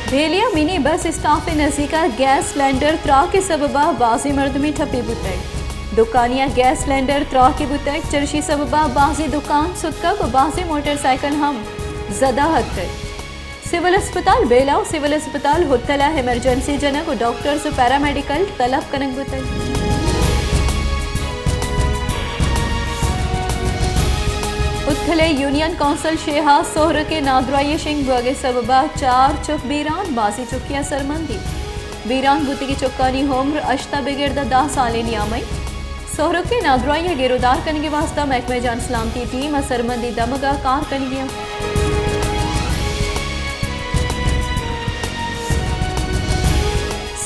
بھیلیا منی bus stop ءِ نزیک ءَ گیس سلنڈر تراک ءِ سبب ءَ بازیں مردمے ٹپی بوتگ۔ دکانی ءَ گیس سلنڈر تراک بوتگ، چرشی سبب ءَ بازیں دکان ستکگ ءُ بازیں موٹر سائیکل ہم زدہ اتکگ۔ سول اسپتال بیلہ ءُ سول اسپتال ہتل ءَ ایمرجنسی جنگ ءُ ڈاکٹرز ءُ پیرامیڈیکل طلب کنگ بوتگ۔ ہتل ءِ یونین کونسل شیہا سہرک ءِ نادراہی ءِ شنگ بوگ ءِ سبب ءَ چار چک بیران، بازیں چکے ءَ سرمندی۔ بیران بوتگیں چکانی عمر ہشت ءَ بگر داں دہ سال ءِ نیام ءَ انت۔ سہرک ءِ نادراہی ءِ گرودار کنگ ءِ واستہ محکمہ جان سلامتی ٹیم ءَ سرمندی دمگ ءَ کار کنگی انت۔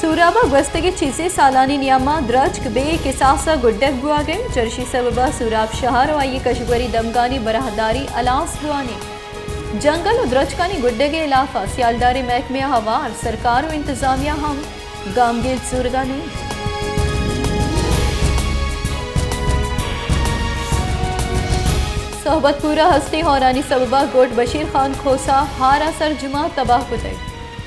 سوراب ءَ گوستگیں چیزے سالانی نیام ءَ درچک بے کساس ءَ گڈگ بوگ ءَ انت، چرشی سبب ءَ سوراب شہر ءُ آئی ءِ کشگوری دمگانی براہداری ہلاس بوان انت۔ جنگل ءُ درچکانی گڈگ ءِ ہلاف ءَ سیالداریں محکمہ ءَ ہوار سرکار ءُ انتظامیہ ہم گامگیج زورگ ءَ نہ انت۔ صحبت پور ءَ ہستیں ہورانی سبب ءَ گڈ بشیر خان کھوسہ ہار ءَ سرجم ءَ تباہ کتگ۔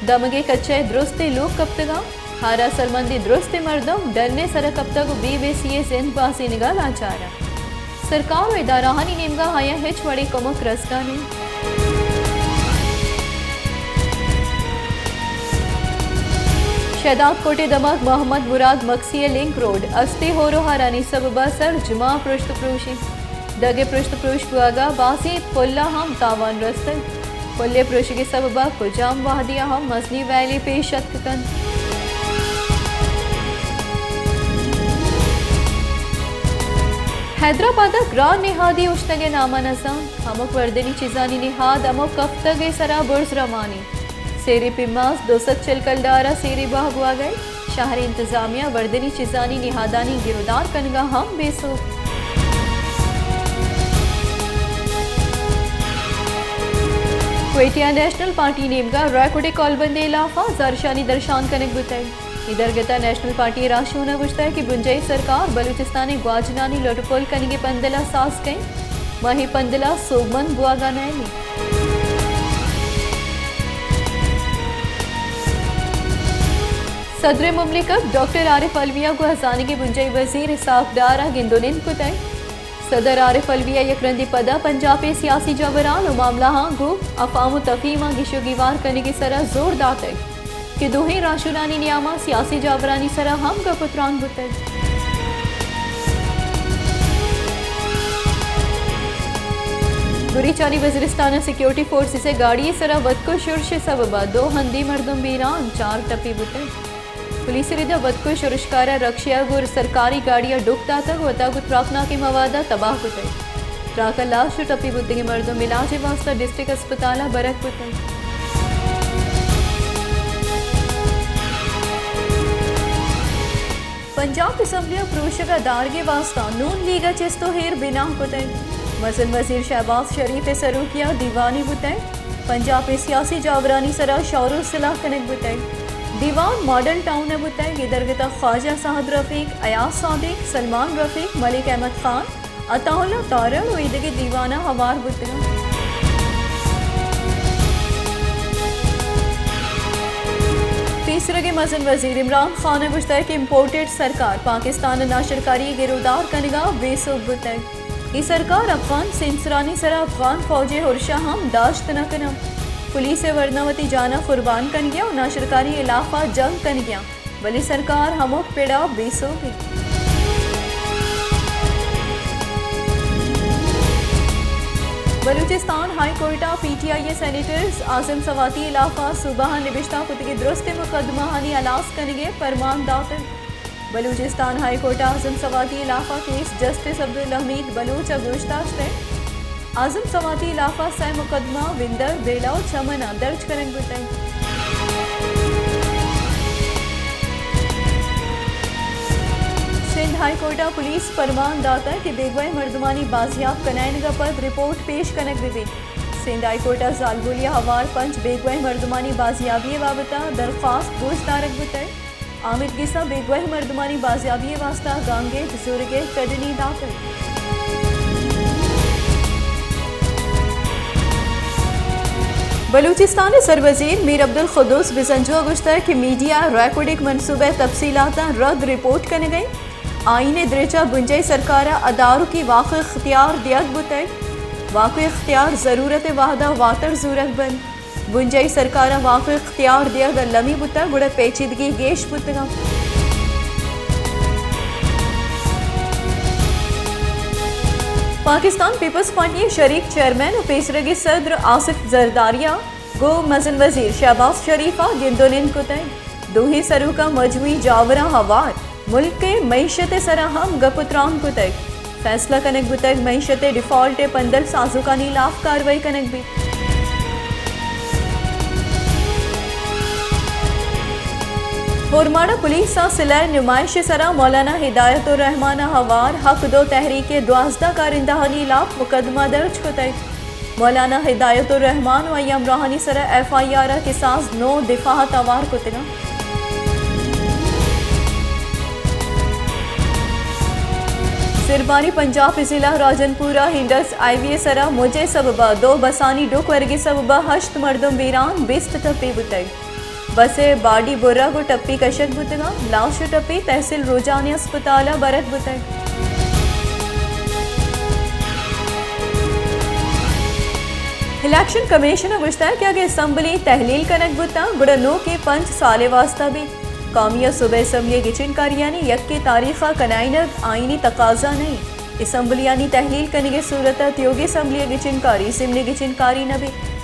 دمگ ءِ کچ ءَ درستیں لوگ کپتگ انت۔ ہار ءَ سرمندی درستیں مردم ڈن ءِ سر ءَ کپتگ ءُ بے وسی ءِ زند گوازینگ ءَ لاچار انت۔ سرکار ءُ ادارہانی نیمگ ءَ آیاں ہچ وڑیں کمک رسگ ءَ نہ انت۔ شہداد کوٹ ءِ دمگ محمد مراد مکسی ءِ لنک روڈ ہستیں ہور ءُ ہارانی سبب ءَ سرجم ءَ پرشت ءُ پروشی۔ دگ ءِ پرشت ءُ پروش بوگ ءَ بازیں پل ءَ ہم تاوان رستگ۔ پل ءِ پروشگ ءِ سبب ءَ کجام وہدی ءَ ہم مزنیں ویلے پیش اتک کنت۔ حیدرآباد ءَ گران نہادے اوشتگ ءِ نام ءَ نزانت۔ ہمک وردنی چیزانی نہاد ہمک کفتگ ءِ سرا برز روان انت۔ سیرے پیماز دو سد چل کلدار ءَ سیرے بہا بوگ ءَ انت۔ شہر ءِ انتظامیہ وردنی چیزانی نہادانی گرودار کنگ ءَ ہم بے سوب۔ کوئٹہ ءَ نیشنل پارٹی نیمگ ءَ ریکوڈ ءِ کالبند ءِ ہلاف ءَ زہرشانی درشان کنگ بوتگ۔ اے درگت ءَ نیشنل پارٹی ءِ راہشون ءَ گوشتگ کہ بنجاہی سرکار بلوچستان ءِ گواجنانی لٹ ءُ پل کنگ ءِ پندل ءَ ساز کئیت، ما اے پندل ءَ سوبمند بوگ ءَ نہ ایں۔ صدر مملکت ڈاکٹر عارف علوی ءَ گوں ہزانگیں بنجاہی وزیر اسحاق ڈار ءَ گند ءُ نند کتگ۔ صدر عارف علوی ءَ یک رندے پدا پنجاب ءِ سیاسی جاوران ءُ معاملہاں گوں افہام ءُ تفہیم ءَ گیش ءُ گیوار کنگ ءِ سرا زور داتگ کہ دوہیں راہشونانی نیام ءَ سیاسی جاورانی سرا ہم گپ ءُ تران بوتگ۔ بلوچستان ءِ وزیرستان ءَ سیکیورٹی فورسز ءِ گاڑی ءِ سرا وتکش شورش ءِ سبب ءَ دو ہندی مردم بیران، چار ٹپی بوتگ۔ پولیس ءِ رد ءَ وتکش شورشکار ءَ رکشے ءَ گوں سرکاری گاڑی ءَ ڈکھ داتگ ءُ وتا گوں تراکناکیں مواد ءَ تباہ کتگ۔ تراک ءَ لاش ءُ ٹپی بوتگیں مردم علاج ءِ واستہ ڈسٹرکٹ اسپتال ءَ برگ بوتگ۔ پنجاب اسمبلی ءَ پروشگ ءَ دارگ ءِ واستہ نون لیگ ءَ چست ءُ ایر بناہ کتگ۔ مزن وزیر شہباز شریف ءِ سروکی ءَ دیوانے بوتگ۔ پنجاب ءِ سیاسی جاورانی سرا شور ءُ صلاح کنگ بوتگ۔ دیوان ماڈل ٹاؤن ءَ بوتگ۔ اے درگت ءَ خواجہ سعد رفیق، ایاز صادق، سلمان رفیق، ملک احمد خان، عطا اللہ تارڑ ءُ ایدگہ دیوان ءَ ہوار بوتگ انت۔ پیسرگیں مزن وزیر عمران خان ءَ گوشتگ کہ امپورٹڈ سرکار پاکستان ءِ ناشرکاری ءِ گرودار کنگ ءَ بے سوب بوتگ۔ اے سرکار افغان سیمسرانی سرا افغان فوج ءِ ارش ءَ ہم داشت نہ کناں۔ پولیس ءِ ورنا وتی جان ءَ قربان کنگی ءَ ءُ ناشرکاری ءِ ہلاف ءَ جنگ کنگی ءَ، بلے سرکار ہمک پڑ ءَ بے سوب انت۔ بلوچستان ہائی کورٹ ءَ پی ٹی آئی ءِ سینیٹرز عازم سواتی ءِ ہلاف ءَ صوبہ ءَ نبشتہ کتگیں درستیں مقدمہ آنی ہلاس کنگ ءِ پرمان داتگ۔ بلوچستان ہائی کورٹ ءَ عازم سواتی ءِ ہلاف ءَ کیس جسٹس عبدالحمید بلوچ ءَ گوش داشتگ۔ عازم سواتی ءِ ہلاف ءَ سئے مقدمہ وندر، بیلہ ءُ چمن ءَ درج کنگ بوتگ۔ سندھ ہائی کورٹ ءَ پولیس پرمان داتگ کہ بیگواہ مردمانی بازیاب کنائینگ ءَ پد رپورٹ پیش کنگ بہ بیت۔ سندھ ہائی کورٹ ءَ زالبولی ءَ ہوار پنچ بیگواہ مردمانی بازیابی ءِ بابت ءَ درخواست گوش دارگ بوتگ۔ آمید گس ءَ بیگواہ مردمانی بازیابی ءِ واستہ گامگیج زورگ ءِ کڈنی داتگ۔ بلوچستان ءِ سروزیر میر عبدالقدوس بزنجو ءَ گوشتگ کہ میڈیا ءَ ریکوڈک منصوبہ ءِ تفصیلاتاں رد رپورٹ کنگ ءَ اِنت۔ آئین ءِ درچ ءَ بنجاہی سرکار ءَ ادارکی واک ءُ اختیار دیگ بوتگ۔ واک ءُ اختیار ضرورت ءِ وہد ءَ واتر زورگ بنت۔ بنجاہی سرکار ءَ واک ءُ اختیار دیگ المی بوتگ، گڑا پیچیدگی گیش بوتگ اَنت۔ پاکستان پیپلز پارٹی ءِ شریک چیئرمین ءُ پیسرگی صدر آصف زرداری ءَ گوں مزن وزیر شہباز شریف ءَ گند ءُ نند کتگ۔ دوہیں سروکاں مجموعی جاوراں ہوار ملک ءِ معیشت ءِ سرا ہم گپ ءُ تران کتگ۔ فیصلہ کنگ بوتگ معیشت ءِ ڈیفالٹ ءِ پندل سازوکانی لاف کاروائی کنگ بیت۔ ہورماڑہ پولیس ءَ سلاہ ءِ نمائش ءِ سرا مولانا ہدایت الرحمان ءَ ہوار حق دو تحریک ءِ دوازدہ کارندہانی لاف مقدمہ درج کتگ۔ مولانا ہدایت الرحمان ءُ آئی ہمراہانی سرا ایف آئی آر ءَ کساس نو دفاع ءَ توار کتگ اَنت۔ زرباری پنجاب ءِ ضلع راجن پور ءَ انڈس ہائی وے ءِ سرا مج ءِ سبب ءَ دو بسانی ڈک ورگ ءِ سبب ءَ ہشت مردم بیران، بیست ٹپی بوتگ۔ بس ءِ باڈی برگ ءُ ٹپی کشگ بوتگ اَنت۔ لاش ءُ ٹپی تحصیل روجانی ہسپتال ءَ برگ بوتگ۔ الیکشن کمیشن ءَ گوشتگ کہ اگہ اسمبلی تحلیل کنگ بوتاں گڑا نوکیں پنچ سال ءِ واستہ بیت۔ قومی ءُ صوبہ اسمبلی ءِ گچین کاریانی یکیں تاریخ ءَ کنائینگ آئینی تقاضا نہ اِنت۔ اسمبلیانی تحلیل کنگ ءِ صورت ءَ تیوگیں اسمبلی ءِ گچین کاری ضمنی گچین کاری نہ بیت۔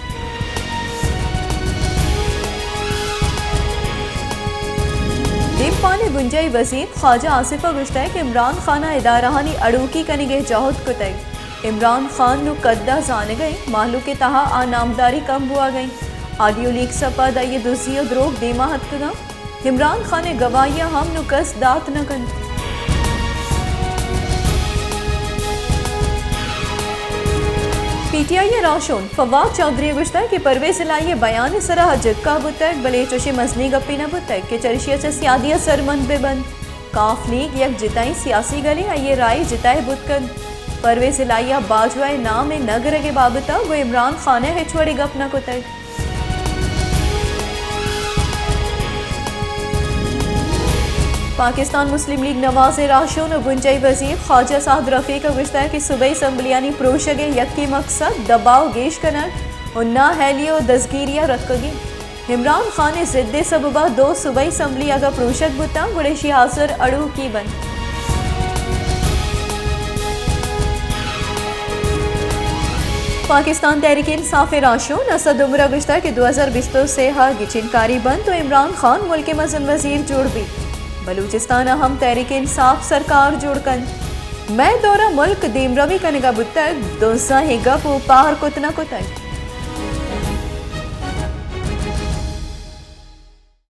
دیمپان ءِ بنجاہی وزیر خواجہ آصف ءَ گوشتگ کہ عمران خان ءَ ادارہانی اڑوکی کنگ ءِ جہد کتگ۔ عمران خان نوں قد ءَ زانگ ءَ اِنت، مہلوک ءِ تہا آ نامداری کم بوہگ ءَ اِنت۔ آڈیو لیکس ءَ پد آئی ءِ دزی ءُ دروگ دیما اتکگ اَنت۔ عمران خان ءِ گواہی ءَ ہم نوں کس دات نہ کنت۔ پی ٹی آئی ءِ راہشون فواد چوہدری ءَ گوشتگ کہ پرویز الہی ءِ بیان ءِ سرا جکا بوتگ، بلے چوشیں مزنیں گپے نہ بوتگ کہ چرشی ءَ چہ سیادی ءَ سرمند بہ بنت۔ کاف لیگ یک جتائیں سیاسی گلے، آئی ءِ رائے جتائے بوت کنت۔ پرویز الہی ءَ باجوہ ءِ نام ءِ نہ گرگ ءِ بابت ءَ گوں عمران خان ءَ ہچ وڑیں گپ نہ کتگ۔ پاکستان مسلم لیگ نواز ءِ راہشون ءُ بنجاہی وزیر خواجہ سعد رفیق ءَ گوشتگ کہ صوبائی اسمبلیانی پروشگ ءِ یکیں مقصد دباؤ گیش کنگ ءُ نااہلی ءُ دزگیری ءَ رکگ اِنت۔ عمران خان ءِ ضد ءِ سبب ءَ دو صوبائی اسمبلی اگاں پروشگ بوتاں گڑا ایشی آزر اڑوکی بنت۔ پاکستان تحریک انصاف ءِ راہشون اسد عمر ءَ گوشتگ کہ دو ہزار بیست ءُ سے ءَ گچین کاری بنت ءُ عمران خان ملک ءِ مزن وزیر جوڑ بیت۔ بلوچستان ءَ ہم تحریک انصاف سرکار جوڑ کنت۔ مئے دور ءَ ملک دیمروی کنگ ءَ بوتگ، دزاں اے گپ اوپار کت نہ کتگ۔